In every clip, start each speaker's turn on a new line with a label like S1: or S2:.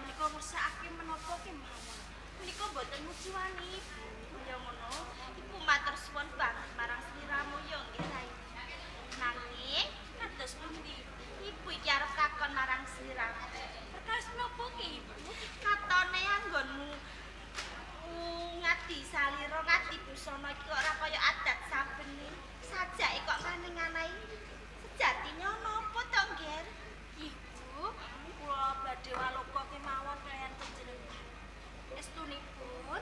S1: menika ngersakake menapa kemawon. Menika mboten mujiwani Ibu. Ya ngono. Ibu matur suwun banget marang sliramu ya nggih Rai. Nanging kados pundi? Ibu iki arep takon marang sliramu. Perkawis menapa ki Ibu? Katone anggonmu ngadi salira ngadi busana iki ora kaya adat sabene. Sajake kok maneng-anahi. Sejatine ana apa to, Ngger? Ibu, kula badhe waloka kemawon kaliyan panjenengan. Estunipun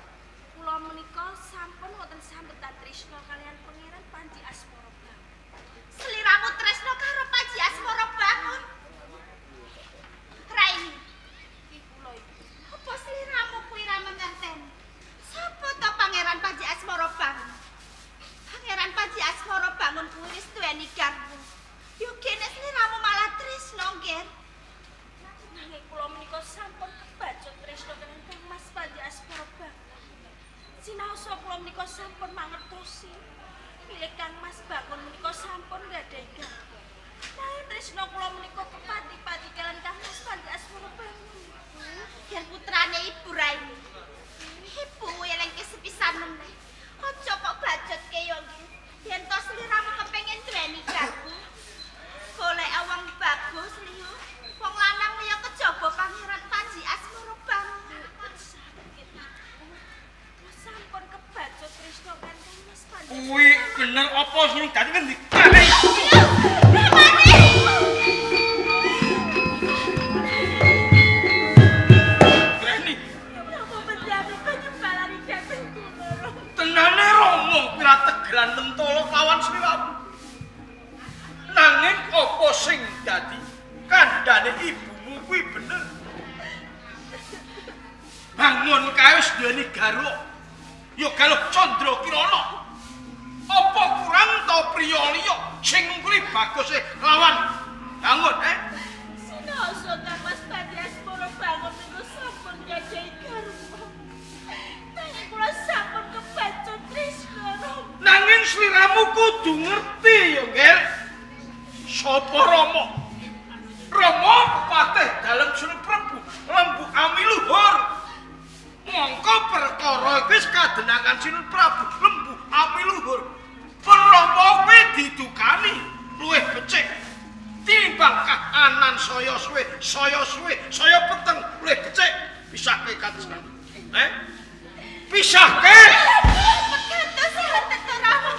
S1: kula menika sampun wonten sambetan tresna kaliyan Pangeran Panji Asmara Bangun. Sliramu tresna karo Panji Asmara Bangun? Raini, iki kula iki. Apa sliramu kuwi ra mangerteni? Sapa to Pangeran Panji Asmara Bangun? Pangeran Panji Asmara Bangun kuwi wis duweni garwa. Yo kene sliramu malah tresna, Ngger. Nanging kula menika sampun kebacut tresna kaliyan Kang Mas Panji Asmara Bangun. Sinaosa kula menika sampun mangertosi bilih Kang Mas Bangun menika sampun nggadahi garwa. Nanging tresna kula menika kepati-pati kaliyan Kang Mas Panji Asmara Bangun. Yen putrane Ibu Raini. Ibu elengke sepisan meneh. Aja kok bajutke yo nggih. Yen to sliramu kepengin duweni garwa. Golek wong bagus liya. Wong lanang liya kejaba Pangeran Panji Asmara Bangun. Sakit aku. Sampun kebacut tresna kan Kang Mas Panji.
S2: Kuwi bener apa sing dadi ngendikane? Reni,
S1: Napa penjane penyebalane dhateng kula.
S2: Tenane Rama kuwi ra tegelan mentala kawan sliramu. Nanging apa sing dadi kandhane ibumu kuwi bener. Bangun kae wis duweni garwa. Ya Galuh Candra Kirana. Apa kurang ta priya liya sing ngungkuli baguse lawan Bangun, eh?
S1: Sinaosa Kang Mas Panji Asmara Bangun niku sampun nggadahi garwa. Nanging kula sampun kebacut tresna Rama.
S2: Nanging sliramu kudu ngerti ya, Nger. Sapa Rama? Rama patih dalem Sunan Prabu Lembu Amiluhur. Mongko perkara wis kadenangan Sunan Prabu Lembu Amiluhur. Pun Rama kuwi didukani luwih becik tinimbang kahanan saya suwe, saya suwe, saya peteng luwih becik pisahke kados. Eh? Pisahke.
S1: Pegantos sehat to Rama.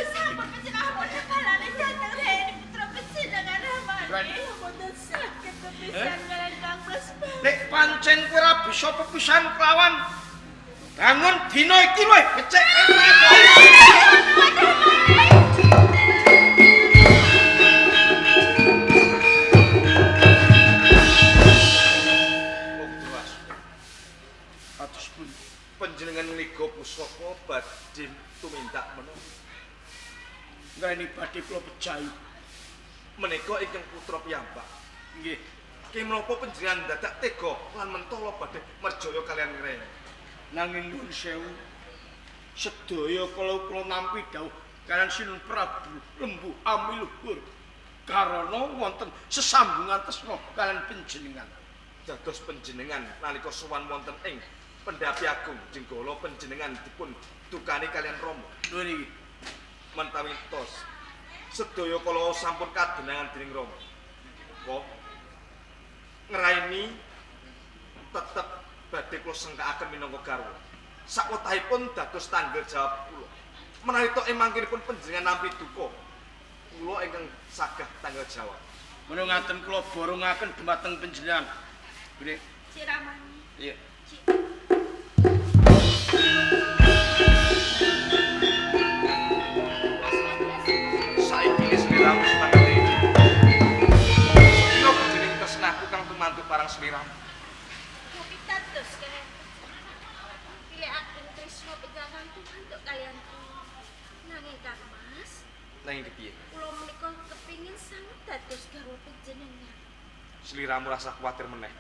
S1: Sampun panjenengan balane dhateng Reni putra panjenengan Ramane. Mboten saged pepisahan kaliyan Kang Mas.
S2: Nek pancen kowe ora bisa pepisahan kelawan Bangun dina iki luwih becik.
S3: Kados pundi panjenengan ngliga pusaka badhe tumindak menapa?
S2: Ngreni badhe kula pejahi.
S3: Menika ingkang putra piyambak.
S2: Nggih.
S3: Ki menapa panjenengan dadak tega lan mentala badhe merjaya kaliyan ngreni?
S2: Nanging nyuwun sewu. Sedaya kala kula nampi dawuh kaliyan Sinun Prabu Lembu Amiluhur. Karana wonten sesambungan tresna kaliyan panjenengan.
S3: Dados panjenengan nalika sowan wonten ing Pendhapi Agung Jenggala panjenengan dipun dukani kaliyan Rama.
S2: Lho niki
S3: Mentawi tos sedaya kala sampun kadenangan dening Rama. Kok ngraini tetep badhe kula sengkakaken minangka garwa. Sakwetahipun dados tanggal jawab kula. Menawi tok emangkinipun panjenengan nampi duka, kula ingkang sagah tanggal jawab.
S2: Menawa ngaten kula borongaken dumateng panjenengan. Nggih.
S1: Cik Ramani.
S2: Iya.
S1: Cik.
S3: Saiki sliramu semangat iki. Sepira dening tresnaku kang tumantuk marang sliramu.
S1: Kopi dados kene. Pilih ageng tresna panjenengan tumantuk kaliyan kula. Nanging Kang Mas,
S3: Nanging kepiye?
S1: Kula menika kepingin sanget dados garwa panjenengan.
S3: Sliramu rasa kuwatir meneh.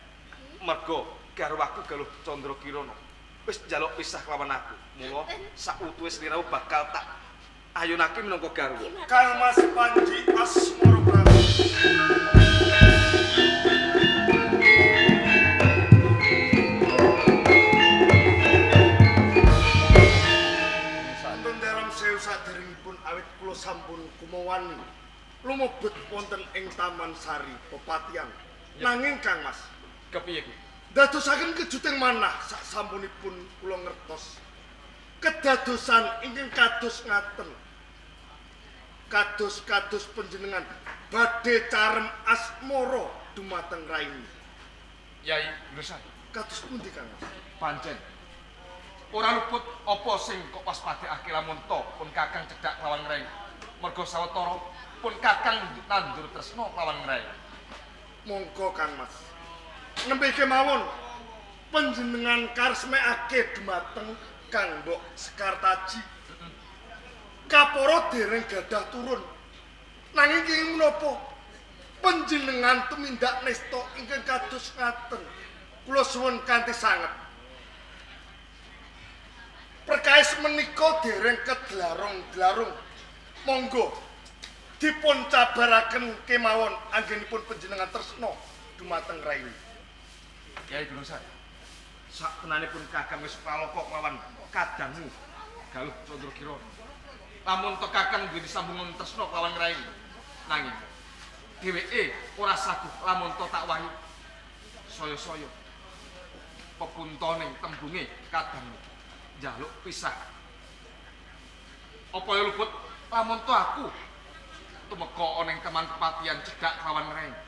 S3: Merga garwaku Galuh Candra Kirana wis njaluk pisah kelawan aku. Mula sautuhe sliramu bakal tak ayunake minangka garwa.
S4: Kang Mas Panji Asmara Prabu. Lumebet wonten ing Taman Sari Pepatian. Nanging Kang Mas,
S3: Kepiye kuwi?
S4: Dadosaken kejuting manah sak sampunipun kula ngertos. Kedadosan ingkang kados ngaten. Kados-kados panjenengan badhe carem asmara dumateng raini.
S3: Yai Gunung.
S4: Kados pundi Kang Mas?
S3: Pancen. Ora luput apa sing kok waspadakake lamun to pun Kakang cedhak kelawan ngreng. Merga sawetara pun Kakang nandur tresna kelawan ngreng.
S4: Monggo Kang Mas. Nembe kemawon panjenengan karesmekake dumateng Kang Mbok Sekartaji. Kapara dereng gadah turun. Nanging kenging menapa panjenengan tumindak nesta ingkang kados ngaten. Kula suwun kanthi sanget. Perkawis menika dereng kedlarung-dlarung. Monggo dipun cabaraken kemawon anggenipun panjenengan tresna dumateng raini.
S3: Yai Gunung Sari. Sak tenanipun Kakang wis praloka kelawan kadangmu Galuh Candrakirana. Lamun to Kakang duweni sambungan tresna kelawan ngraini. Nanging dheweke ora saguh lamun to tak wahi saya-saya pepuntone tembunge kadangmu njaluk pisah. Apa ya luput lamun to aku tumeka ana ing taman kepatihan cedhak kelawan ngraini.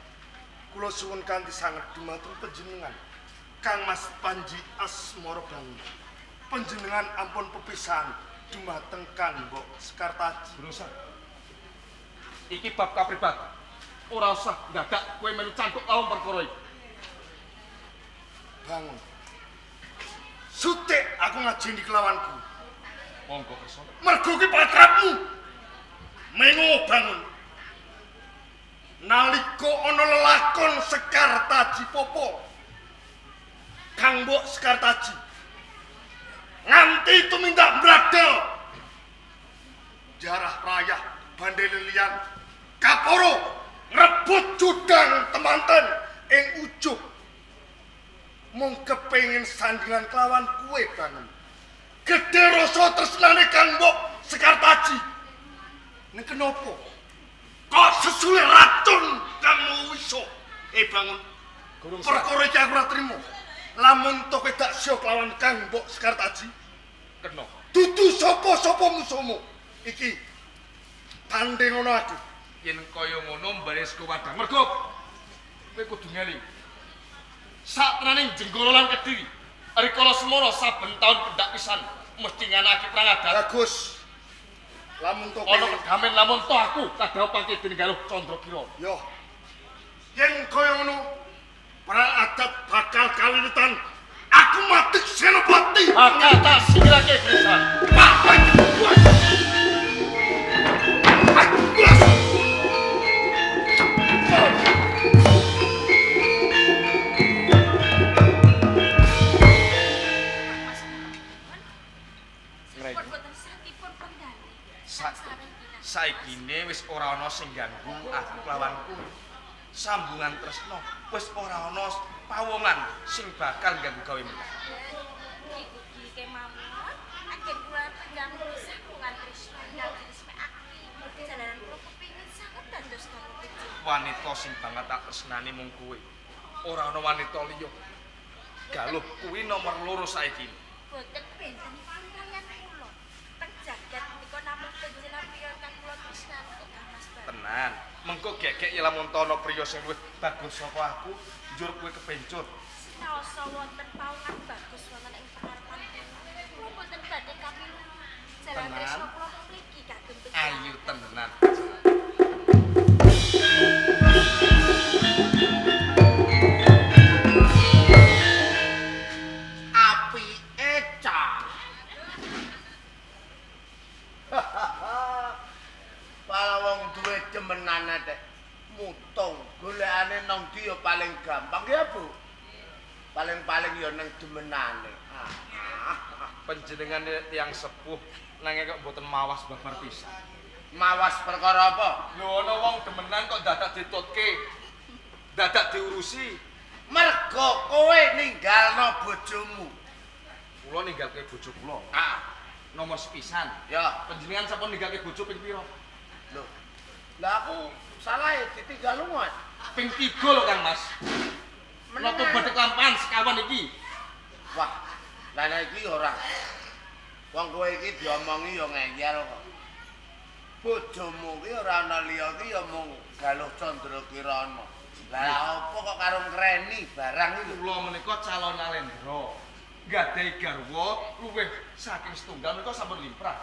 S4: Kula suwun kanthi sanget dumateng panjenengan Kang Mas Panji Asmara Bangun. Panjenengan ampun pepisahan dumateng Kang Mbok Sekartaji.
S3: Gunung Sari. Iki bab kapribaden. Ora usah ndadak kowe melu cantuk lawang perkara iki.
S4: Bangun. Sutik aku ngajeni kelawanku.
S3: Monggo kersa.
S4: Mergo ki patrapmu. Mengo bangun. Nalika ana lelakon Sekartaji Popo. Kang Mbok Sekartaji. Nganti tumindak bradel. Jarah rayah bandele liyan kaporo ngrebut judang temanten ing ujug. Mung kepengin sandingan kelawan kuwe bangun. Gedhe rasa tresnane Kang Mbok Sekartaji. Ning kenapa? Kok sesule racun kang iso? Bangun. Perkara iki aku ora trimo. Lamun to kowe dak sio kelawan Kang Mbok Sekartaji,
S3: Kena.
S4: dudu sapa-sapa musuhmu. Iki tanding ngono aku.
S3: Yen kaya ngono mbaris ko wadang. Mergo kowe kudu ngeling. Saktenaning Jenggala lan Kediri, rikala semana saben taun pendak pisan mesti nganakake perang adat.
S4: Bagus. Lamun to
S3: Ana kedamen lamun to aku kadhawuhake dening Galuh Candrakirana.
S4: Yo. Yen kaya ngono perang adat bakal kawilitan. Aku matik Senopati.
S3: Bakal tak singkirake pisan. Saikine wis ora ana sing ganggu aku kelawanku. Sambungan tresna wis ora ana pawongan sing bakal ganggu gawemu.
S1: Iki kemawon anggen kula panjenengan sambungan tresna ingkang diresmekake. Jalaran kula kepingin sanget dados karo panjenengan.
S3: Wanita sing banget tak tresnani mung kowe. Ora ana wanita liya. Galuh kuwi nomor 2 saiki.
S1: Boten bentenipun kaliyan kula. Teng jagat menika namung panjenengan priya kang kula tresnani kok Kang Mas Bangun.
S3: Tenan. Mengko gegek ya lamun ana priya sing luwih bagus saka aku, njur kowe kebencut.
S1: Sinaosa wonten pawongan bagus wonten ing pangarepan kula. Kula boten badhe kapilu. Jalan tresna kula mriki kagem panjenengan.
S3: Ayu tenan.
S5: Apike cah. Pala wong duwe demenane tek mutung golekane nang ndi ya paling gampang ya, Bu. Paling-paling ya nang demenane.
S3: Panjenengan tiyang sepuh nanging kok mboten mawas babar pisan.
S5: Mawas perkara apa?
S3: Lho ana wong demenan kok dadak ditutke. Dadak diurusi.
S5: Mergo kowe ninggalno bojomu.
S3: Kula ninggalke bojo kula.
S5: Ah,
S3: Nomor sepisan.
S5: ya.
S3: Panjenengan sampun ninggalke bojo ping pira?
S5: Lho. Lah aku salah ya ditinggal lunga.
S3: Ping 3 lho Kang Mas. Menapa badhe kelampahan sekawan iki?
S5: Wah, lah nek iki ora. Wong kowe iki diomongi ya ngeyel kok. Bojomu ki ora ana liya ki ya mung Galuh Candra Kirana. Lah apa kok karo ngreni barang iki lho?
S3: Kula menika calon nalendra. Gadhahi garwa luwih saking setunggal menika sampun limrah.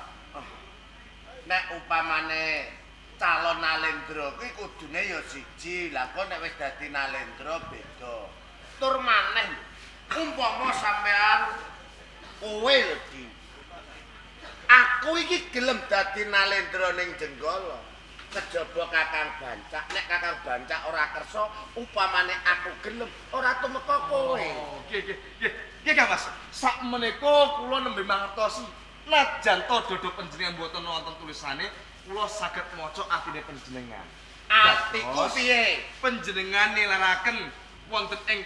S5: Nek upamane calon nalendra kuwi kudune ya siji. Lah kok nek wis dadi nalendra beda. Tur maneh umpama sampean kowe lho Di. Aku iki gelem dadi nalendra ning Jenggala. Kejaba Kakang Bancak, nek Kakang Bancak ora kersa, upamane aku gelem ora tumeka kowe.
S3: Oh, nggih nggih nggih. Nggih Kang Mas, sakmenika kula nembe mangertosi. Najan to dodo panjenengan mboten wonten tulisane, kula saged maca atine panjenengan.
S5: Atiku piye?
S3: Panjenengan nilaraken wonten ing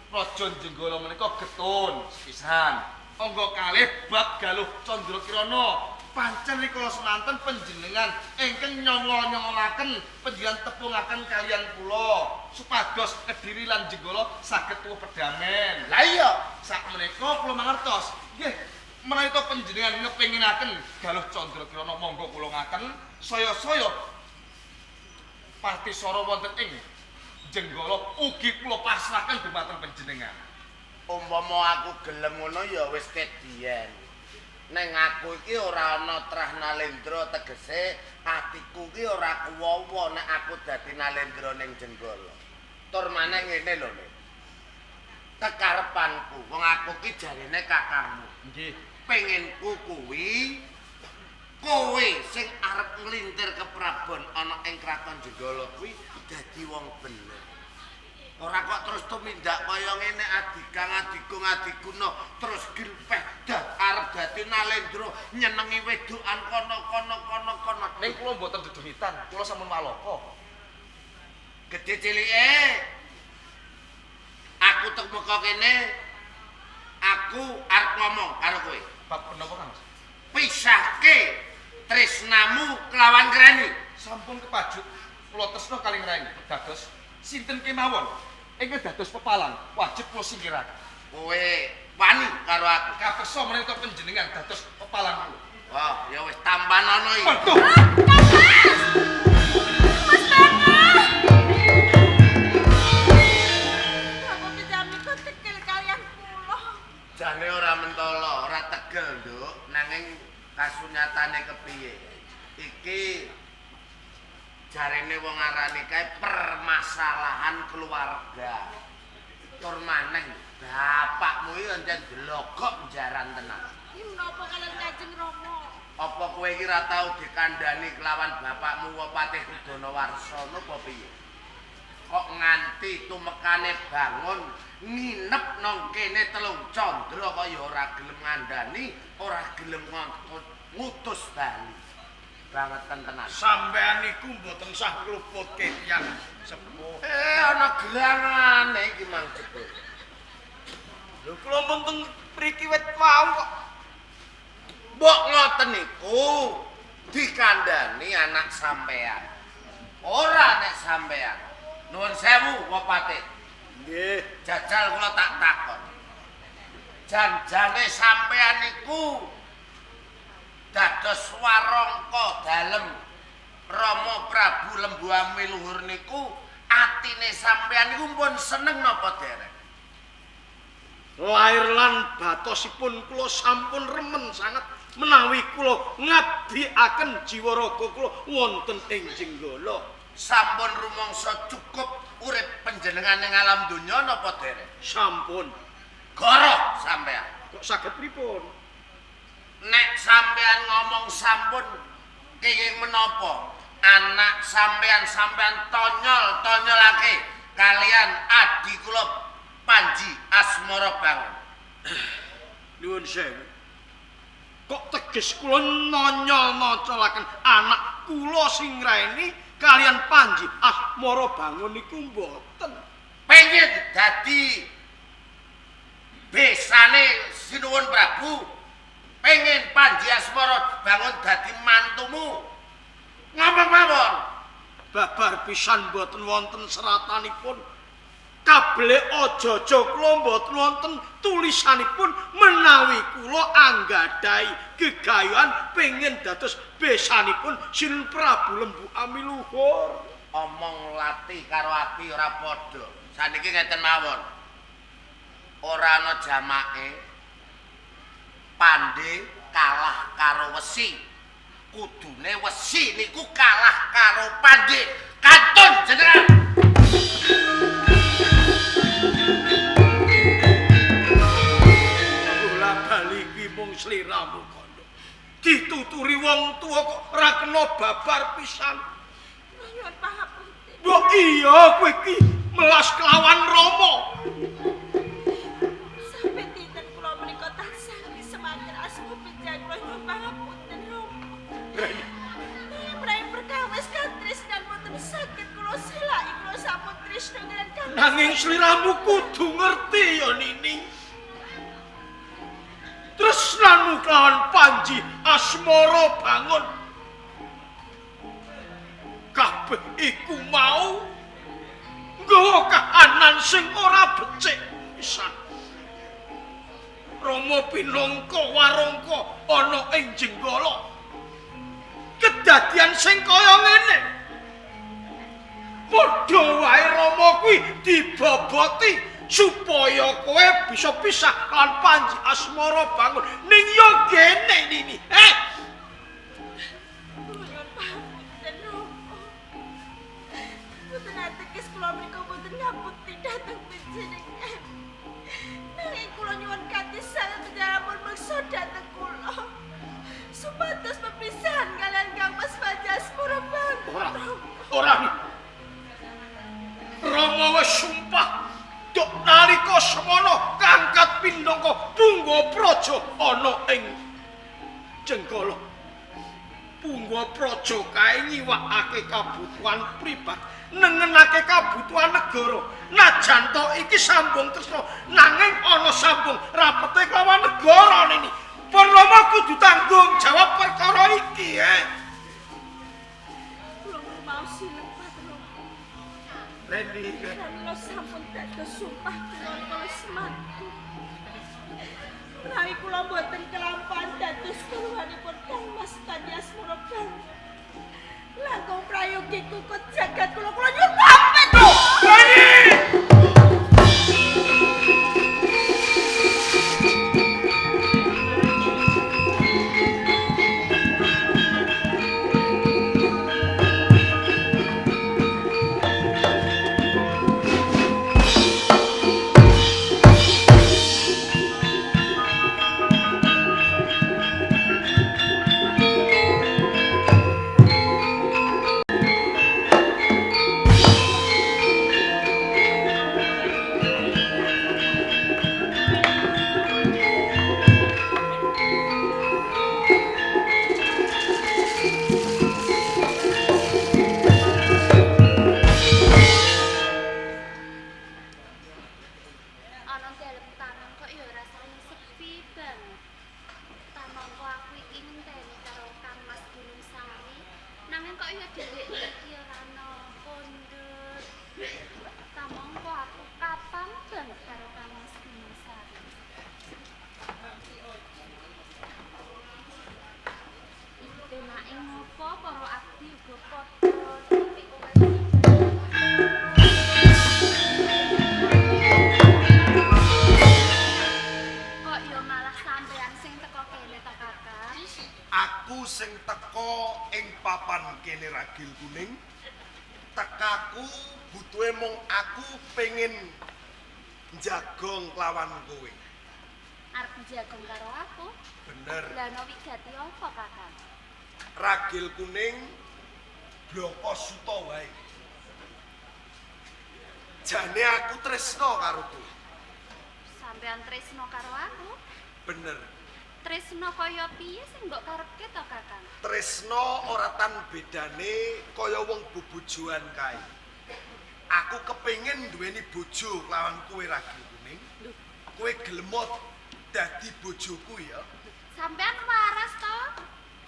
S3: Praja Jenggala menika getun sepisan. Angga kalih bab Galuh Candra Kirana. Pancen rikala semanten panjenengan ingkang nyongol-nyongolaken panjenengan tepungaken kalian kula supados Kediri lan Jenggala saged tuwuh pedamen.
S5: Lah iya,
S3: sakmenika kula mangertos. Nggih, menawi to panjenengan ngepenginaken Galuh Candra Kirana monggo kula ngaken saya-saya patisara wonten ing Jenggala ugi kula pasrahaken dumateng panjenengan.
S5: Umpama aku gelem ngono ya wis kediyen. Neng aku iki ora ana trah nalendra, tegese atiku iki ora kuwowo nek aku dadi nalendra ning Jenggala. Tur maneh ngene lho, Nek. Kekarepanku, wong aku ki jarene kakangmu.
S3: Nggih.
S5: Penginku kuwi kowe sing arep nglintir keprabon ana ing kraton Jenggala kuwi dadi wong bener. Ora kok terus tumindak kaya ngene adikang adigung adiguna terus gilpeh dah arep dadi nalendra nyenengi wedokan kono kono kono kono.
S3: Ning kula mboten dedumitan, kula sampun walaka.
S5: Gedhe cilike. Aku tumeka kene aku arep ngomong karo kowe.
S3: Bab menapa Kang Mas?
S5: Pisahke tresnamu kelawan Ngreni.
S3: Sampun kepajut kula tresna kali Ngreni. Dados sinten kemawon ingkang dados pepalang wajib kula singkiraken.
S5: Kowe wani karo aku.
S3: Kapeksa menika panjenengan dados pepalang kula.
S5: Oh, ya wis tampanono iki.
S3: Waduh.
S1: Mas! Mas Bangun! Aku pijami kok tegel kalian kula.
S5: Jane ora mentolo, ora tegel, Nduk. Nanging kasunyatane kepiye? Iki jarene wong arane kae permasalahan keluarga. Tur maneh bapakmu iki encen delogok jaran tenan.
S1: Iki menapa kalian Kanjeng Rama?
S5: Apa kowe iki ora tau dikandhani kelawan bapakmu Wapatih Udana Warsana apa piye? Kok nganti tumekane bangun nginep nang kene telung candra kok ya ora gelem ngandani, ora gelem ngutus bali. Bangeten tenan.
S2: Sampean niku mboten sah ngluputke tiyang sepuh.
S5: Ana gerangane iki mang jebul.
S2: Lho kula pun teng mriki wit wau kok.
S5: Mbok ngoten niku dikandani anak sampean. Ora nek sampean. Nuwun sewu Wapate.
S2: Nggih.
S5: Jajal kula tak takon. Janjane sampean niku dados warangka dalem Rama Prabu Lembu Amiluhur niku atine sampean niku pun seneng napa dereng?
S2: Lair lan batosipun kula sampun remen sanget menawi kula ngabdiaken jiwa raga kula wonten ing Jenggala.
S5: Sampun rumangsa cukup urip panjenengan ning alam donya napa dereng?
S2: Sampun.
S5: Goroh sampean.
S2: Kok saged pripun?
S5: Nek sampean ngomong sampun kenging menapa? Anak sampean sampean tonyol-tonyolake kalian adi kula Panji Asmara Bangun.
S2: Nuwun sewu. Kok teges kula nonyol-nocolaken anak kula sing ngreni kalian Panji Asmara Bangun niku mboten.
S5: Pengen dadi besane Sinuwun Prabu, pengen Panji Asmara Bangun dadi mantumu. Ngomong mawon.
S2: Babar pisan mboten wonten seratanipun. Kable aja-aja kula mboten wonten tulisanipun menawi kula anggadhahi gegayuhan pengin dados besanipun Sinun Prabu Lembu Amiluhur.
S5: Omong latih karo ati ora padha. Saniki ngeten mawon. Ora ana jamake. Pandhe kalah karo wesi. Kudune wesi niku kalah karo pandhe. Kantun jenengan.
S2: Bola bali kuwi mung sliramu kandha. Dituturi wong tuwa kok ora kena babar pisan.
S1: Nyuwun pangapunten.
S2: Mbok iya kowe iki melas kelawan Rama.
S1: Sampai dinten kula menika tansah semanten asma benjang kula nyuwun pangapunten Rama. Menawi perkawis katresnan boten saged kula selaki kula sampun tresna kaliyan Kang.
S2: Nanging sliramu kudu ngerti ya Nini. Tresnanmu kelawan Panji Asmara Bangun. Kabeh iku mau nggawa kahanan sing ora becik pisan. Rama pinangka warangka ana ing Jenggala. Kedadian sing kaya ngene. Padha wae Rama kuwi diboboti supaya kowe bisa pisah lan Panji Asmara Bangun. Ning yo gene Nini.
S1: Kula nyuwun pangapunten Rama. Boten ateges kula menika boten ngaputi dhateng panjenengan. Nanging kula nyuwun kanthi sanget panjenengan meksa dhateng kula. Supados pepisahan kalian Kang Mas Panji Asmara Bangun.
S2: Ora. Ora. Rama wis sumpah dok nalika semono kangkat pinangka Punggawa Praja ana ing Jenggala. Punggawa Praja kae nyiwakake kabutuhan pribadi, nengenake kabutuhan negara. Najan to iki sambung tresna, nanging ana sambung rapete kelawan negara nini. Pun Rama kudu tanggung jawab perkara iki,
S1: Kula rumaosi lepat Rama.
S2: Reni,
S1: Pramila sampun dados sumpah kula kala semanten. Menawi kula boten kelampahan dados garwanipun Kang Mas Panji Asmara Bangun. Langkung prayogi kukut jagat kula kula nyuwun pamit.
S2: Reni!
S1: Ana dalem taman kok ya rasane sepi banget. Tamangka aku iki ngenteni karo Kang Mas Gunung Sari, nanging kok ya dheweke iki ora ana kondur. Tamangka aku kapan banget karo Kang Mas Gunung Sari. Iki penake ngopo para abdi uga padha titik kowe. Kok ya malah sampean sing teko kene to, Kakang?
S4: Aku sing teko ing papan kene Ragil Kuning. Tekaku butuhe mung aku pengin njagong kelawan kowe.
S1: Arep njagong karo aku?
S4: Bener.
S1: Lah ana wigati apa, Kakang?
S4: Ragil Kuning bloko suta wae. Jane aku tresno karo kowe.
S1: Sampean tresno karo aku?
S4: Bener.
S1: Tresno kaya piye sing mbok karepke to, Kakang?
S4: Tresno ora tan bedane kaya wong bebojoan kae. Aku kepengin duweni bojo kelawan kowe Ragil Kuning. Kowe gelem dadi bojoku ya?
S1: Sampean waras to?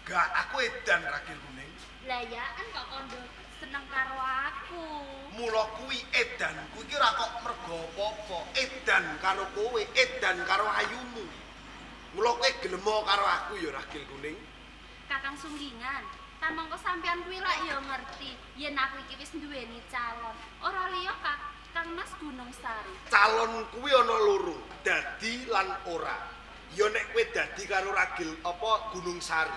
S4: Gak, aku edan Ragil Kuning.
S1: Lah yaan kok kondo seneng karo aku.
S4: Mula kuwi edanku iki ora kok mergo apa-apa, edan karo kowe, edan karo ayumu. Mula kowe gelem karo aku ya Ragil Kuning.
S1: Kakang Sunggingan, kamangka sampean kuwi lak ya ngerti yen aku iki wis duweni calon. Ora liya Kang Mas Gunung Sari.
S4: Calon kuwi ana loro, dadi lan ora. Ya nek kowe dadi karo Ragil apa Gunung Sari.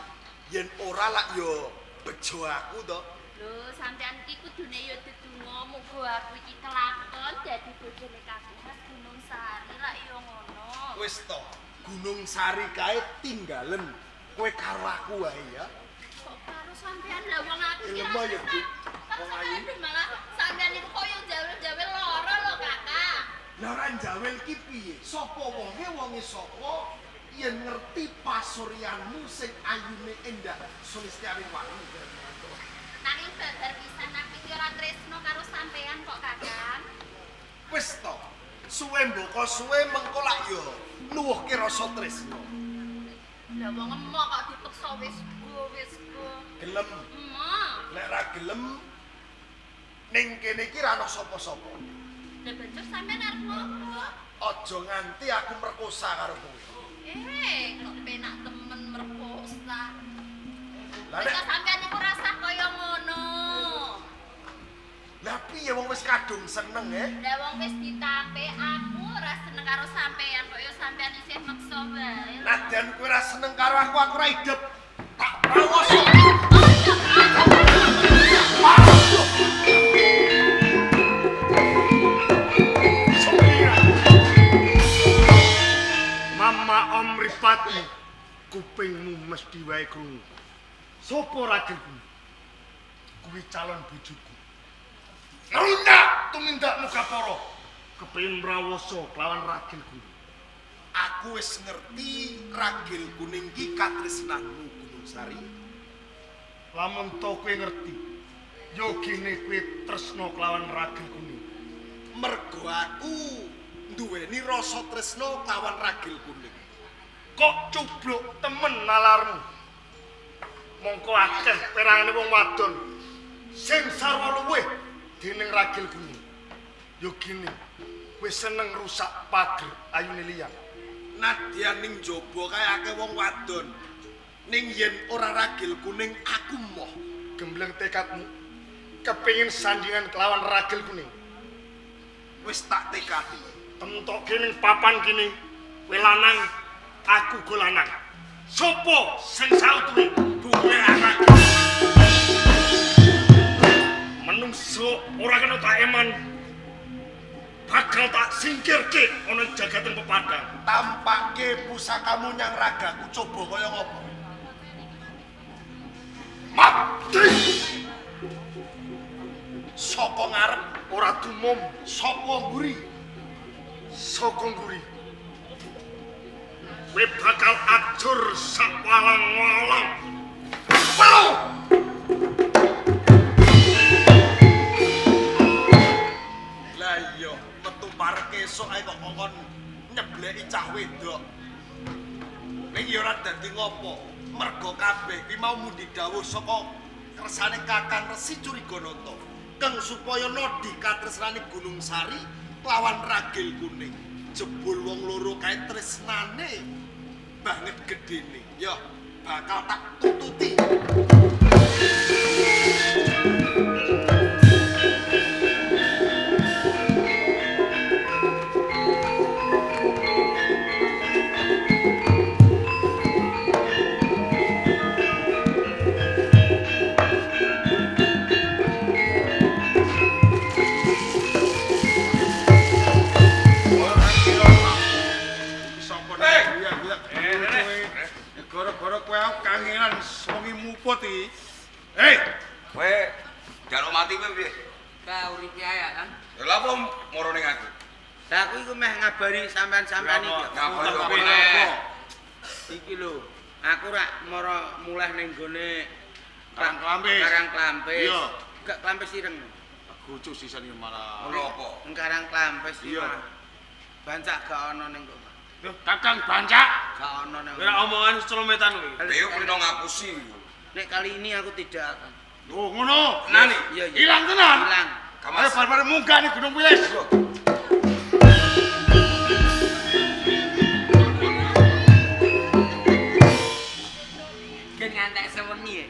S4: Yen ora lak ya bejo aku to.
S1: Lho, sampean iki kudune ya dedonga muga aku iki kelakon dadi bojone Kakang Mas Gunung Sari lak ya ngono.
S4: Wis to, Gunung Sari kae tinggalen kowe karo aku wae ya.
S1: Kok karo sampean lah wong aku iki
S4: Lemah ya, Dik.
S1: Wong ayu malah sampean niku koyo jawel-jawel lara lho, Kakak.
S4: Lah ora njawel ki piye? Sapa wonge, wonge sapa? Yen ngerti pasuryanmu sing ayune endah Sulistyani Wangi.
S1: Nanging babar pisan aku iki ora tresno karo sampean kok, Kakang.
S4: Wis to, suwe mboko suwe mengko lak ya nuwuhke rasa tresno.
S1: Lah wong emoh kok dipeksa wis go, wis go.
S4: Gelem.
S1: Emoh.
S4: Nek ra gelem ning kene iki ra ono sapa-sapa.
S1: Lah banjur sampean arep ngopo?
S4: Aja nganti aku merkosa karo kowe.
S1: Kok penak temen merkosa.
S4: Lah
S1: Wis
S4: nek
S1: sampean niku rasah kaya ngono.
S4: Lah piye wong wis kadung seneng eh?
S1: Lah wong wis ditape aku ora seneng karo sampean kok ya sampean isih meksa wae.
S4: Nadyan kowe ora seneng karo aku, aku ora idep. Tak prawoso.
S6: Mama Om Ripati, kupingmu mesti wae krungu. Sopo ragilku? Kuwi calon bojoku. Ngrunyak tumindakmu kapara. Kepengin mrawoso kelawan ragilku.
S4: Aku wis ngerti Ragil Kuning ki katresnanmu Gunung Sari.
S6: Lamun to kowe ngerti, yogine kowe tresna kelawan Ragil Kuning.
S4: Mergo aku nduweni rasa tresna kelawan Ragil Kuning.
S6: Kok cubluk temen nalarmu? Mongko akeh perangane wong wadon sing sarwa luwih dening Ragil Kuning. Yogine kowe seneng rusak pager ayune liyan.
S4: Nadyan ning jaba kae akeh wong wadon. Ning yen ora Ragil Kuning aku moh.
S6: Gembleng tekadmu kepengin sandingan kelawan Ragil Kuning.
S4: Wis tak tekadi.
S6: Temtokke ning papan kene, kowe lanang, aku go lanang. Sopo sing sautuhe buwe anak? Menungso ora kena tak eman. Bakal tak singkirke ana jagating pepadang.
S4: Tampake pusakamu nyang ragaku coba kaya ngopo?
S6: Mati!
S4: Saka ngarep
S6: ora dumum,
S4: saka mburi.
S6: Saka mburi. Kowe bakal ajur sakwalang-walang. Pelo!
S4: Lah iya, metu parek esuk ae kok kongkon nyebleki cah wedok. Ning ya ora dadi ngopo, mergo kabeh kuwi mau mundi dawuh saka kersane Kakang Resi Curiganata. Keng supaya nodhi katresnane Gunung Sari kelawan Ragil Kuning. Jebul wong loro kae tresnane banget gedene. Ya, bakal tak tututi.
S7: Gara-gara kowe aku kangenan wengi muput iki.
S3: Hei, kowe njaluk mati kowe piye?
S8: Ka uripe ae kan.
S3: Lha apa moro ning aku?
S8: Lah aku iku meh ngabari sampean-sampean iki.
S3: Ngabari apa neh?
S8: Iki lho, aku rak moro mulih ning gone
S7: Karang Klampis.
S8: Karang Klampis.
S7: Iya.
S8: Gak Klampis ireng.
S7: Gucu sisan iki malah.
S3: Ono apa?
S8: Ning Karang Klampis iki.
S7: Iya.
S8: Bancak gak ono ning kono.
S2: Kakang Bancak.
S8: Gak ono nang.
S2: Ora omongan celometan kuwi.
S3: Dhewe kulino ngapusi.
S8: Nek kali ini aku tidak akan.
S7: Oh, ngono.
S8: Tenan iki? Iya, iya.
S7: Ilang tenan.
S8: Ilang.
S7: Ayo bar-bar munggah ning Gunung Wilis.
S8: Gen ngantek sewengi ya.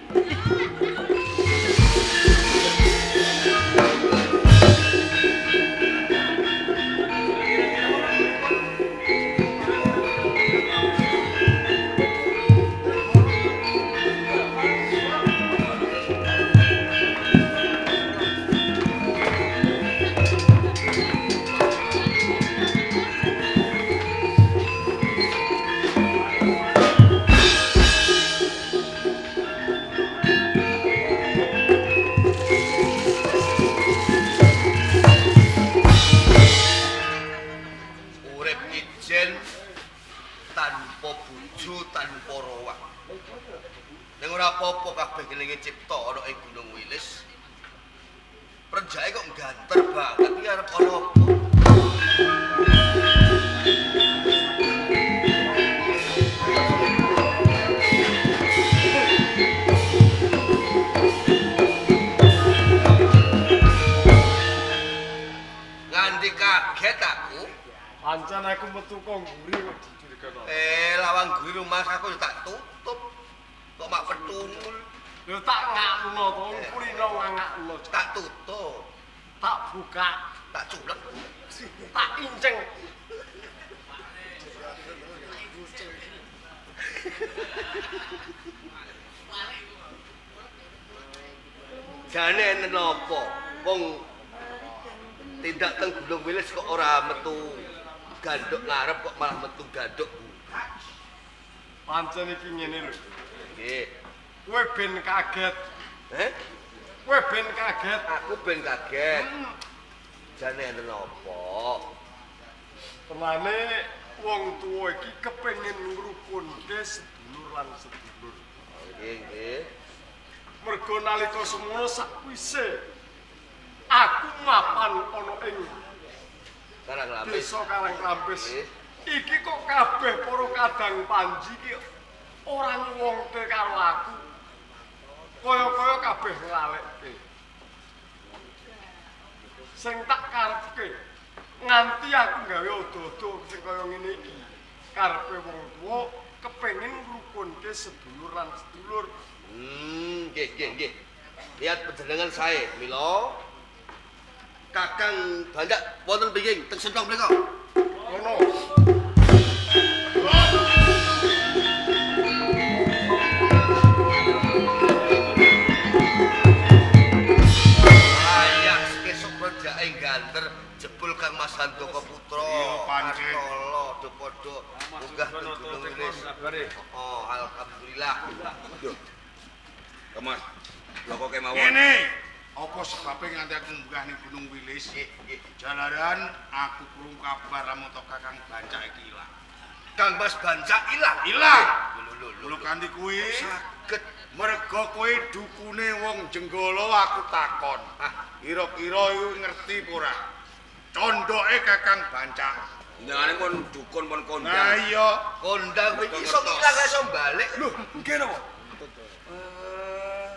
S5: Urip ijen tanpa bojo, tanpa rowah. Ning ora apa-apa kabeh kelinge cipta ana ing Gunung Wilis. Prenjake kok ganter banget iki arep ana apa? Nganti kaget aku.
S6: Pancen aku metu kok ngguri kok dicuriga.
S5: Lawang guri rumah aku ya tak tutup. Kok mak petungul,
S6: Lho tak ngakno to, kulino ngakno.
S5: tak tutup,
S6: Tak buka,
S5: tak culek.
S6: tak inceng.
S5: Jane enten apa? Wong tindak teng Gunung Wilis kok ora metu ganduk ngarep kok malah metu ganduk.
S6: Pancen iki ngene lho.
S5: Nggih.
S6: Kowe ben kaget.
S5: Eh?
S6: Kowe ben kaget.
S5: Aku ben kaget. Jane enten apa?
S6: Tenane wong tuwa iki kepengin ngrukunke sedulur lan sedulur.
S5: Nggih, nggih.
S6: Mergo nalika semono sakwise aku mapan ana ing
S5: Karang Lampis.
S6: desa Karangklampis.
S5: Nggih.
S6: Iki kok kabeh para kadang panji iki ora ngwongke karo aku. Kaya-kaya kabeh nglalekke. Sing tak karepke nganti aku gawe odo-odo sing kaya ngene iki. Karepe wong tuwa kepengin ngrukunke sedulur lan sedulur.
S5: Nggih, nggih, nggih. Lihat panjenengan sae, mila Kakang Bandak wonten pingging teng sentong mriku.
S6: Ngono.
S5: Layak esuk renjake ganter jebul Kang Mas Handaka Putra.
S7: Iya, pancen.
S5: Kartolo do padha munggah teng Gunung Wilis. Oh, alhamdulillah.
S8: Mas, lho kok kemawon.
S7: Ngene, apa sebabe nganti aku munggah ning Gunung Wilis?
S5: Nggih, nggih.
S7: Jalaran aku krungu kabar lamun to Kakang Bancak iki ilang.
S5: Kang Mas Bancak ilang.
S7: Ilang.
S5: Lho lho lho.
S7: Lho kanthi kuwi
S5: Saged.
S7: mergo kowe dukune wong Jenggala aku takon.
S5: Ah,
S7: Kira-kira iku ngerti apa ora? Condoke Kakang Bancak.
S8: Jenengane pun dukun pun kondang.
S7: Nah iya,
S5: kondang kuwi iso ilang iso balik.
S6: Lho, nggih napa?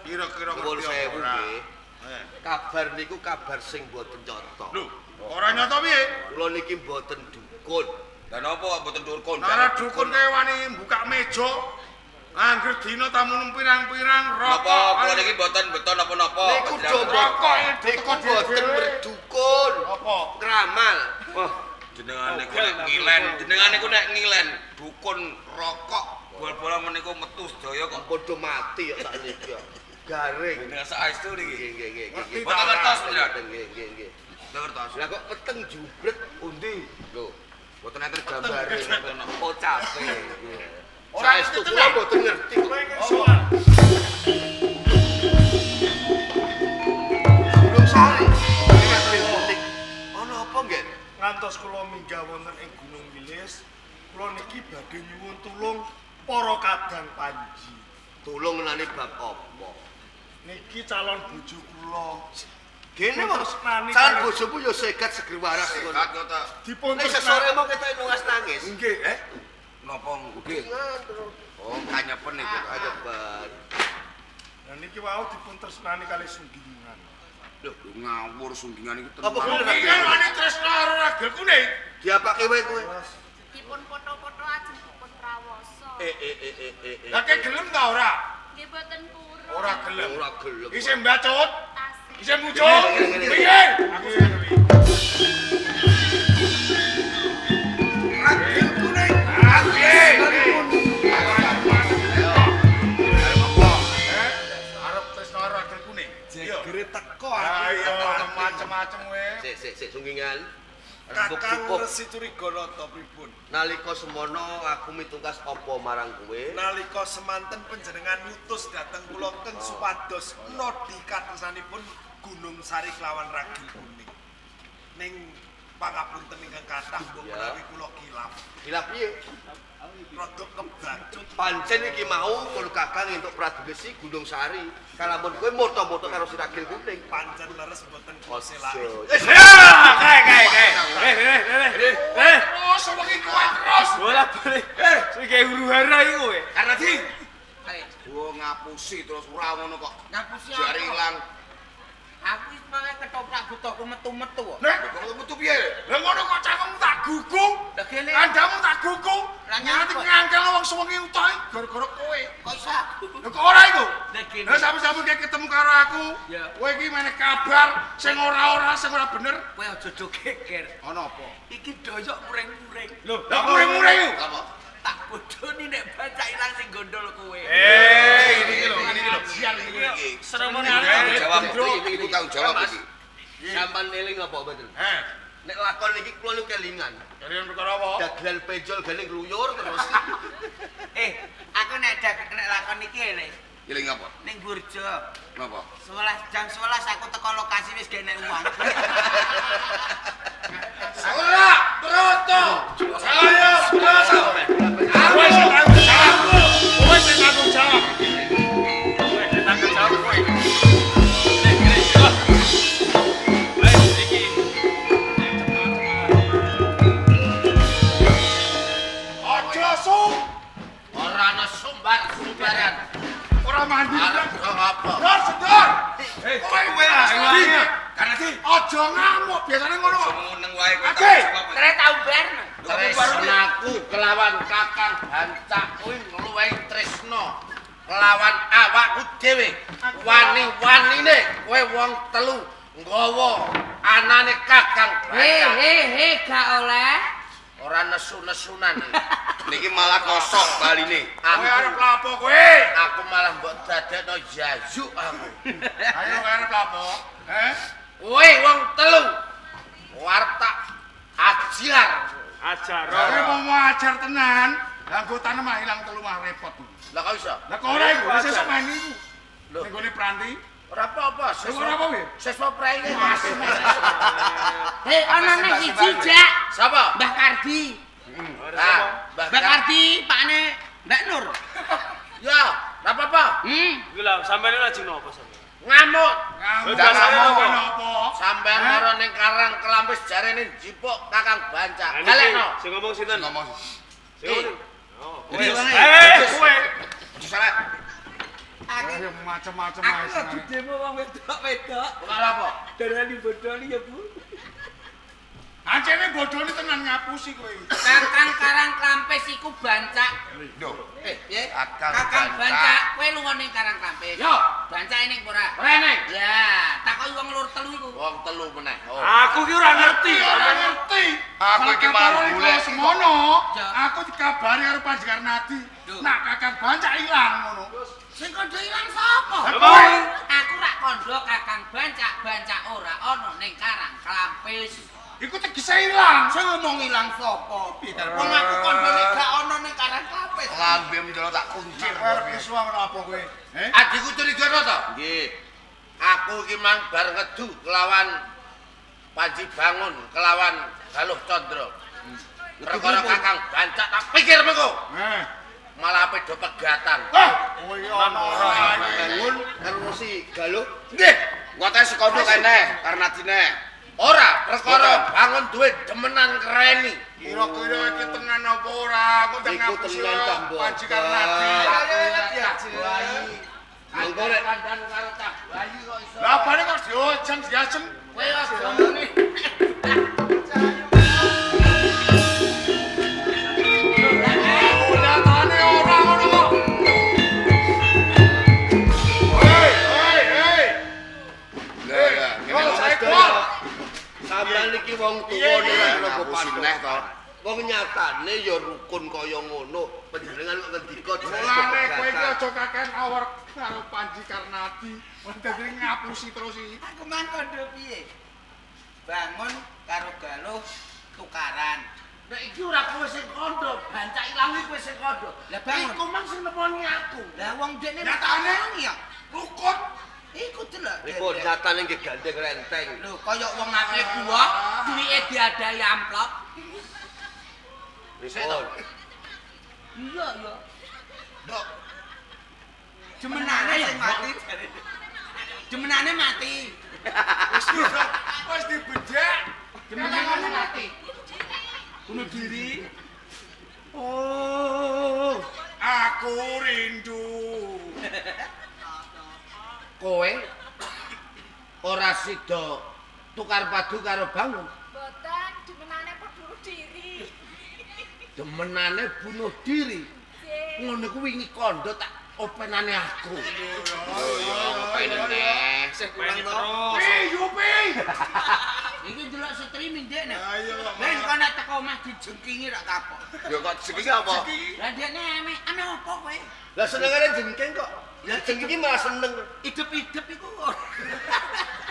S7: kira-kira
S5: Nuwun
S7: ngerti apa
S5: sewu
S7: ora?
S5: nggih.
S7: Eh.
S5: Kabar niku kabar sing mboten cocok.
S7: Lho, ora nyata piye?
S5: Kula niki mboten dukun.
S8: Lah napa kok mboten dukun kondang?
S7: Ora dukun kae wani buka meja. Angger dina tamu pirang-pirang
S8: Napa
S7: rokok.
S8: kula niki mboten beton napa-napa.
S5: Niku do
S7: Rokok
S5: niku mboten berdukun.
S7: Apa?
S5: Ngramal.
S8: Wah, jenengan niku nek ngilen, jenengan niku nek ngilen dukun rokok bol-bolan meniku metu sedaya kok.
S5: Padha mati kok sakniki kok. Garing.
S8: Jenengan saestu niki.
S5: Nggih nggih nggih
S7: Ngerti
S5: nggih.
S8: Mboten ngertos jenengan.
S5: Nggih nggih nggih.
S8: Mboten ngertos.
S5: Lah kok peteng jubret
S8: Pundi?
S5: lho.
S8: Mboten enten gambare.
S5: Pocape.
S7: Ora
S5: Saestu
S7: ngerti
S5: kula
S7: tenan.
S5: mboten ngerti kok.
S6: Kowe ingin sowan.
S5: Gunung Sari. Nggih. Ana apa nggih?
S6: Ngantos kula minggah wonten ing Gunung Wilis, kula niki badhe nyuwun tulung para kadang panji.
S5: Tulung ngenani bab apa?
S6: Niki calon bojo kula.
S5: Gene Mas,
S6: Tresnani
S5: calon
S6: karo-
S5: bojomu ya segat seger waras ngono.
S7: Sehat kok ta.
S6: Dipun
S5: Nek sesore mau ketok nungas nangis.
S6: Nggih, eh.
S8: Napa nggih? Oh, kanyepen iku.
S5: Kanyepen.
S4: Lah niki wau dipun tresnani kali Sunggingan.
S8: Lho, ngawur Sunggingan iku tenan.
S9: Apa bener?
S7: Sunggingan wani tresna karo Ragil Kuning.
S9: Diapake wae kowe?
S1: Dipun foto-foto ajeng dipun prawasa.
S7: Lah ke gelem ta ora?
S1: Nggih boten purun.
S7: Ora gelem.
S9: Ora gelem.
S7: Isih mbacut,
S1: Tasih.
S7: isih muncul. Piye? Aku sing ngerti.
S8: Ragil Kuning.
S7: Arep tresna karo Ragil Kuning.
S3: Jegere teko aku.
S7: Ayo macem-macem kowe.
S9: Sik sik sik Sunggingan. Rembug
S3: Kakang
S9: cukup.
S3: Resi Curiganata pripun?
S9: Nalika semono aku mitungkas apa marang kowe?
S3: Nalika semanten panjenengan ngutus dhateng kula keng supados nodi katresanipun Gunung Sari kelawan Ragil Kuning. Ning pangapunten ingkang kathah mbok
S9: Ya.
S3: menawi kula kilap.
S9: Kilap piye?
S3: Rada kebacut.
S9: Pancen iki mau kono Kakang entuk Pradugesi Gunung Sari. Kalamun kowe moto-moto karo si Ragil Kuning.
S3: Pancen leres mboten kula selaki.
S9: Eh,
S2: Kae kae kae. Eh.
S7: Terus wengi kowe terus.
S2: Bola balik. Sing gawe huru-hara iku kowe.
S8: Karnadi. Wo ngapusi terus ora ngono kok.
S5: Ngapusi
S8: Jare
S5: apa?
S8: ilang.
S5: Aku wis malah ketoprak butuhku metu-metu kok.
S7: Nek
S8: Kok metu piye?
S7: lah ngono kok cangkemmu tak gugu.
S5: Lah kene
S7: Kandamu tak gugu.
S5: Lah
S7: Nganti
S5: nyapa?
S7: ngangkel wong suwengi utoh gara-gara kowe.
S5: kok iso aku.
S7: Lho kok ora iku?
S5: Lah kene.
S7: Lah sampun-sampun kayak ketemu karo aku.
S5: Ya.
S7: Kowe iki meneh kabar sing ora-ora sing ora bener.
S5: Kowe aja do geger.
S7: Ana apa?
S5: Iki doyok muring-muring.
S7: Lho, lah muring-muring iku.
S9: Apa?
S5: Tak bodoni nek baca ilang sing gondol kowe.
S7: Eh, ini iki lho, ini iki lho. Sial iki.
S2: Serem
S8: Tanggung jawab iki tanggung jawab iki.
S9: Sampan eling apa mboten?
S7: Heh,
S9: Nek lakon iki kula niku kelingan.
S7: kalian perkara apa?
S9: Dagelan pejol gane ngluyur terus.
S5: Aku nek nek lakon iki eling
S8: Eling apa?
S5: ning Burjo.
S8: Napa?
S5: 11 jam 11 aku teko lokasi wis gak enek uang.
S7: Ora, Broto. Saya Broto. Kowe sing tanggung jawab. Kowe sing tanggung jawab.
S2: Tanggung jawab kowe. Wes iki.
S7: Aja sum.
S5: Ora ana sumbar-sumbaran.
S7: Ora mandi.
S5: Arep kok apa?
S7: Dor, sedor. Kowe
S8: kowe lah,
S7: Karena aja ngamuk, biasane ngono kok.
S8: Meneng wae kowe
S7: Oke.
S8: tanggung jawab.
S5: Tere tau bar. Tresnaku kelawan Kakang Bancak kuwi ngluwehi tresna kelawan awakku dhewe. Wani-wanine kowe wong telu nggawa anane Kakang Bancak.
S1: He gak oleh.
S5: Ora nesu-nesunan.
S8: Niki malah kosok baline.
S7: Kowe arep lapo kowe?
S5: Aku malah mbok dadekno jajuk aku.
S7: Ayo kowe arep lapo? Heh?
S5: Kowe wong telu arep tak ajar.
S2: Ajar.
S7: Kowe mau ajar tenan, lah anggotane mah ilang telu mah repot.
S5: Lah kok iso?
S7: Lah kok ora iku, wis sesuk main iku.
S5: Lho.
S7: Ning gone Pranti.
S5: Ora apa-apa,
S7: Lho ora apa piye?
S5: Seswa praine.
S1: Hei, ana neh siji, Jak.
S5: Sapa?
S1: Mbah Kardi.
S5: Nah,
S1: Mbah Kardi, pakne Mbak Nur.
S5: Ya, ora apa-apa.
S2: Iku lah sampeyan lajeng napa sampeyan?
S5: Ngamuk.
S7: Ngamuk.
S2: Biasane
S7: Ngamuk
S2: apa?
S7: napa?
S5: Sampeyan mara ning Karang Kelampis jarene njipuk Kakang Bancak. Galekno.
S2: Sing ngomong sinten?
S8: Ngomong.
S2: Sing ngomong. Oh, kowe.
S8: Jadi,
S2: Kowe.
S8: Aja salah.
S7: Ayo macem-macem ae.
S10: Aku demo wong wedok-wedok.
S5: Bukan apa?
S10: Darani bodoni ya, Bu.
S7: Ancene bodoni tenan ngapusi kowe iki.
S1: Kakang Karang Klampis iku Bancak.
S8: Lho,
S1: Piye?
S8: Kakang
S1: Kakang
S8: Bancak.
S1: Bancak, kowe lunga ning Karang Klampis.
S5: Yo.
S1: Bancak ning ora?
S5: Ora eneng.
S1: Ya, takoki wong loro telu iku.
S5: Wong telu meneh. Oh.
S2: Aku ki ora ngerti.
S7: Ora ngerti.
S8: Aku iki malah
S7: Malah
S8: golek.
S7: semono.
S1: Ya.
S7: Aku dikabari karo Panjenengan Nadi.
S1: Duh.
S7: Nak Kakang Bancak ilang ngono.
S1: Sing kandha ilang sapa?
S7: Lah kowe
S1: Aku rak kandha Kakang Bancak, Bancak ora ana ning Karang Klampis.
S7: iku tegese ilang.
S5: Sing ngomong ilang sapa? Piye karep? Wong aku kandha nek gak ana ning Karang Klampis.
S8: Lambe menjolo tak kuncir.
S7: Kowe arep kesuwen apa kowe? Eh?
S5: Adikku curiga to?
S9: Nggih.
S5: Aku iki mang bar ngedu kelawan Panji Bangun kelawan Galuh Candra. Perkara Kakang Bancak tak pikir mengko.
S7: Eh.
S5: Malah ape do pegatan.
S7: Wah, kowe iki ana ora iki.
S9: Bangun karo si Galuh.
S8: Nggih, ngoten sekondo kene karena dine.
S5: Ora, perkara bangun duwe demenan kereni.
S7: Kira-kira iki tenan apa ora? Aku ndang
S9: Iku
S7: ngapusi
S9: tenan ta, Mbok?
S7: Panji Karnadi.
S9: Monggo rek
S5: Kandan karo cah bayi kok iso.
S7: Lah apane kok diojeng diajeng?
S5: Kowe aja muni.
S7: Nyatane ora ngono kok. Hei, hei, hei.
S8: Lah, lah,
S7: Kok saya keluar.
S9: Sampeyan iki wong tuwa
S7: Iya, iya.
S9: nek ora
S8: Ngapusi neh to.
S9: Wong nyatane ya rukun kaya ngono, panjenengan kok ngendika
S7: Mulane kowe iki aja kakean awor karo Panji Karnadi. Wong dadi ngapusi terus iki.
S10: Aku mang kondo piye? Bangun karo Galuh tukaran.
S5: Nek iki ora kowe sing kandha, bancak ilang iki kowe sing kandha.
S10: Lah bangun.
S5: Iku mang sing nemoni aku.
S10: Lah wong dekne
S7: Nyatane?
S10: ya.
S7: Rukun.
S10: Iku delok.
S9: Pripun nyatane nggih gandeng renteng.
S10: Lho kaya wong akeh buah, duwike diadahi amplop.
S9: Pripun?
S10: Iya ya. Mbok. Demenane sing mati. Demenane mati.
S7: Wis dibedhek.
S10: Demenane mati. Bunuh diri.
S7: Oh, aku rindu.
S5: Kowe ora sida tukar padu karo bangun.
S1: Mboten demenane bunuh diri.
S5: Demenane bunuh diri.
S1: Nggih.
S5: Ngono kuwi wingi kandha tak openane aku.
S8: Opene neh.
S3: Sing kurang to.
S7: Pi, yupi.
S10: Iki delok streaming dekne.
S7: Ayo.
S10: Ben kok nek teko omah dijengkingi rak kapok.
S8: Ya kok jengking apa?
S10: Lah dekne ame ame opo kowe?
S9: Lah senengane jengking kok. Lah jengking iki malah seneng.
S10: Idep-idep iku.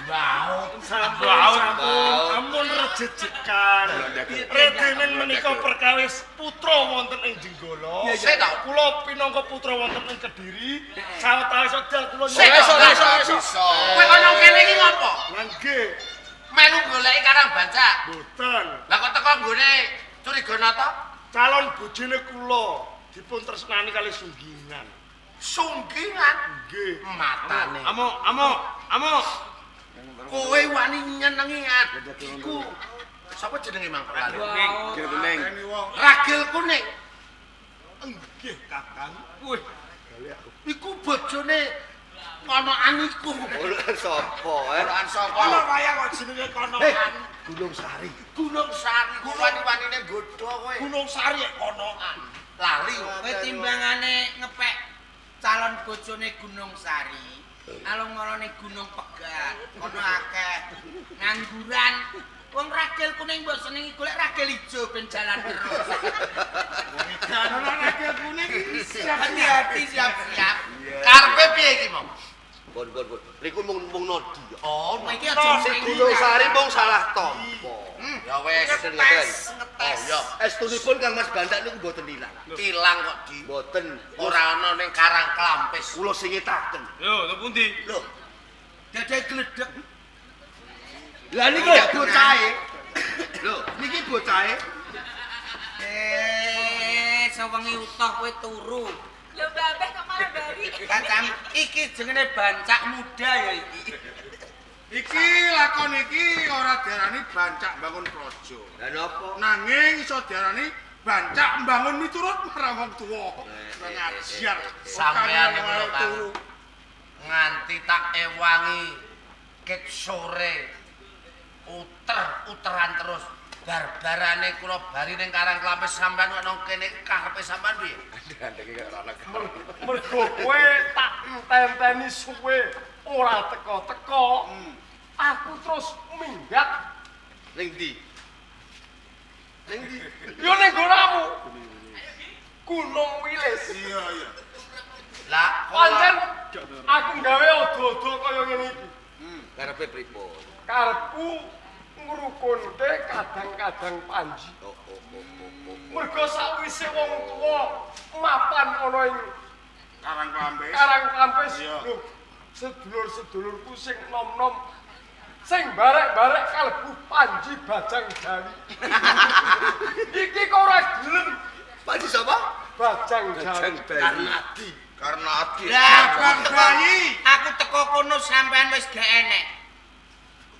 S5: Wow.
S6: Sampun, sampun, ampun rejejekan. Redemen menika perkawis putra wonten ing Jenggala.
S5: Sik to.
S6: Kula pinangka putra wonten ing Kediri. Sawetawis wekdal kula
S5: Sik to,
S8: Iso, iso, iso.
S5: Kowe kono kene iki ngopo?
S6: Lah nggih,
S5: Melu goleki Karang Bancak.
S6: mboten.
S5: Lah kok teko nggone Curiganata?
S6: Calon bojone kula dipun tresnani kali Sunggingan.
S5: Sungkingan
S6: Nggih.
S5: matane.
S2: Amuk, amuk, amuk.
S5: Kowe wani nyenengi adikku. Sapa jenenge mang kok lali?
S8: Gil kuning.
S5: Ragil Kuning.
S6: Nggih, Kakang.
S5: Wih. Iku bojone konokan iku.
S9: Konokan sapa eh?
S5: Konokan sapa?
S7: Ana wayang kok jenenge konokan.
S9: Gunung Sari.
S5: Gunung Sari. Wani-wanine nggodha kowe.
S7: Gunung Sari kok konokan.
S5: Lali.
S10: Kowe timbangane ngepek calon bojone Gunung Sari, alung-alune Gunung Pegat, kono akeh ngangguran. Wong ragil kuning mbok senengi golek ragil ijo ben jalan terus.
S7: Ana ragil kuning siap
S10: Hati-hati siap-siap.
S5: Karepe piye iki, Mong?
S9: Pun pun pun. Niku mung mung nodi.
S5: Oh,
S10: Iki aja
S9: Sing Gunung Sari mung salah tampa.
S5: ya wis.
S9: Ngeten ngeten.
S5: Oh, ya.
S9: Estunipun Kang Mas Bantak niku mboten ilang.
S5: Ilang kok di.
S9: Mboten.
S5: Ora ana ning Karang Klampis.
S9: Kula singetaken.
S2: Yo, lho pundi?
S9: Lho,
S10: Dadae gledek.
S9: lah niki bocahe. Lho, niki bocahe.
S10: Eh, sewengi utuh kowe turu.
S1: Lho Mbak Abeh kok malah bari.
S10: Kancam iki jenenge bancak muda ya iki.
S7: Iki lakon iki ora diarani bancak bangun praja.
S9: Lah napa?
S7: Nanging iso diarani bancak mbangun miturut marang wong tuwa. Ngajar.
S5: Sampeyan niku lho, Kang. Nganti tak ewangi ket sore uter-uteran terus. Barbarane kula bari ning Karang Klampis sampean kok nang kene karepe sampean piye?
S6: Mergo kowe tak enteni suwe ora teko-teko. Aku terus minggat
S9: Ning ndi? Ning ndi?
S6: yo ning nggonamu. Gunung Wilis.
S7: Iya, iya.
S5: Lah
S6: Pancen aku gawe odo-odo kaya ngene iki.
S9: Karepe pripun?
S6: Karepku ngrukunke kadang-kadang Panji.
S9: Oh oh oh oh. oh.
S6: Mergo sakwise wong tuwa mapan ana ing
S7: Karang Klampis.
S6: Karang Klampis,
S7: Iya.
S6: lho sedulur-sedulurku sing nom-nom sing barek-barek kalebu Panji Bajang Jawi. Iki kok ora gelem
S9: Panji sapa?
S6: Bajang Jawi.
S9: Karnadi.
S8: Karena adi.
S10: Lah,
S7: Abang bayi.
S10: Aku teko kono sampean wis gak enek.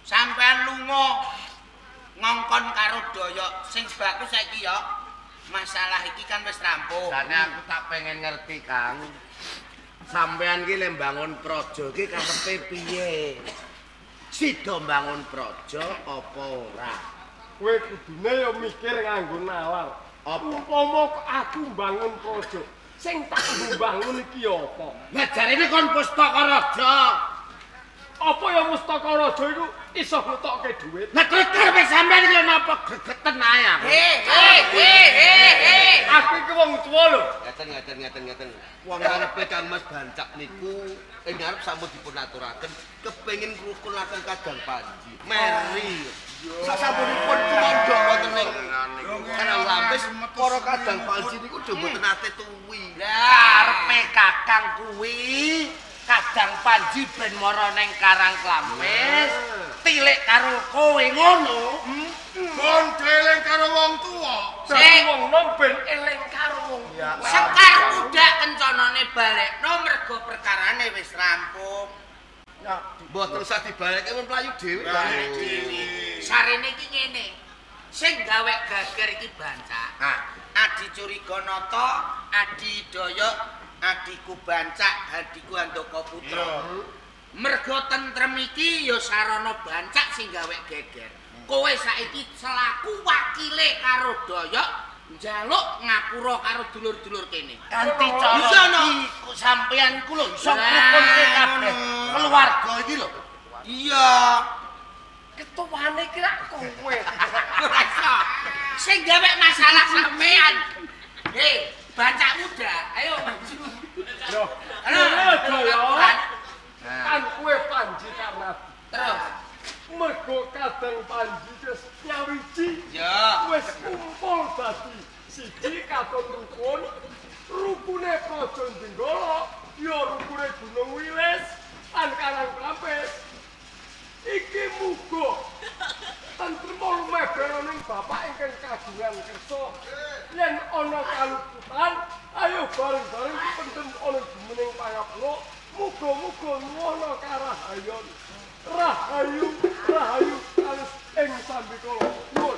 S10: Sampean lunga ngongkon karo doyok sing sebabku saiki ya masalah iki kan wis rampung.
S5: Jane aku tak pengen ngerti, Kang. Sampean ki le mbangun praja ki karepe piye? Sida mbangun praja apa ora?
S6: Kowe kudune ya mikir nganggo nalar.
S5: Apa?
S6: Umpama aku mbangun praja, sing tak mbangun iki apa?
S5: Lah jarene kon pustaka raja.
S6: Apa ya mustaka raja iku iso ngetokke dhuwit?
S5: Lah terus karepe sampean iki lho napa gegeten ae aku.
S10: He.
S6: Aku iki wong tuwa lho.
S9: Ngeten ngeten ngeten ngeten. Wong ngarepe Kang Mas Bancak niku ing ngarep sampun dipun aturaken kepengin ngrukunaken Kadang Panji. Meri. Sasampunipun tumandha wonten ing Karang Lampis para Kadang Panji niku do mboten nate tuwi.
S5: Lah arepe Kakang kuwi Kadang Panji ben mara ning Karang Klampis, tilik karo kowe ngono.
S4: Kon eling karo wong tuwa.
S6: Dadi wong nom ben eling karo wong tuwa.
S10: Sekar kuda kencanane balekno mergo perkarane wis rampung.
S9: Mboten usah dibalekke men mlayu dhewe.
S10: Sarene iki ngene. Sing gawe gager iki Bancak. Adi Curiganata, Adi Doyok, adiku Bancak, adiku Handaka Putra. Mergo tentrem iki ya sarana Bancak sing gawe geger. Kowe saiki selaku wakile karo Doyok njaluk ngapura karo dulur-dulur kene.
S5: Kanthi cara
S10: Bisa, no?
S5: iki sampean ku lho iso
S10: Lah,
S5: ngrukunke kabeh keluarga iki lho.
S10: Iya.
S6: Ketuane iki rak kowe.
S10: Ora iso. Sing gawe masalah sampean. Hei, Bancak muda, ayo maju.
S6: Lho,
S10: Ayo,
S6: ngene lho ya. Kan kowe Panji Karnadi.
S10: Terus.
S6: Mergo Kadang Panji wis nyawiji.
S10: Ya.
S6: Wis kumpul dadi siji katon rukun. Rukune Praja Jenggala, ya rukune Gunung Wilis lan Karang Klampis. Iki muga tentrem lumebar ning bapak ingkang kagungan kersa. Yen ana kaluputan, ayo bareng-bareng pendem ana jumeneng pangapura. Muga-muga nuwana karahayon. Rahayu, rahayu alus ing sambikala. Nuwun.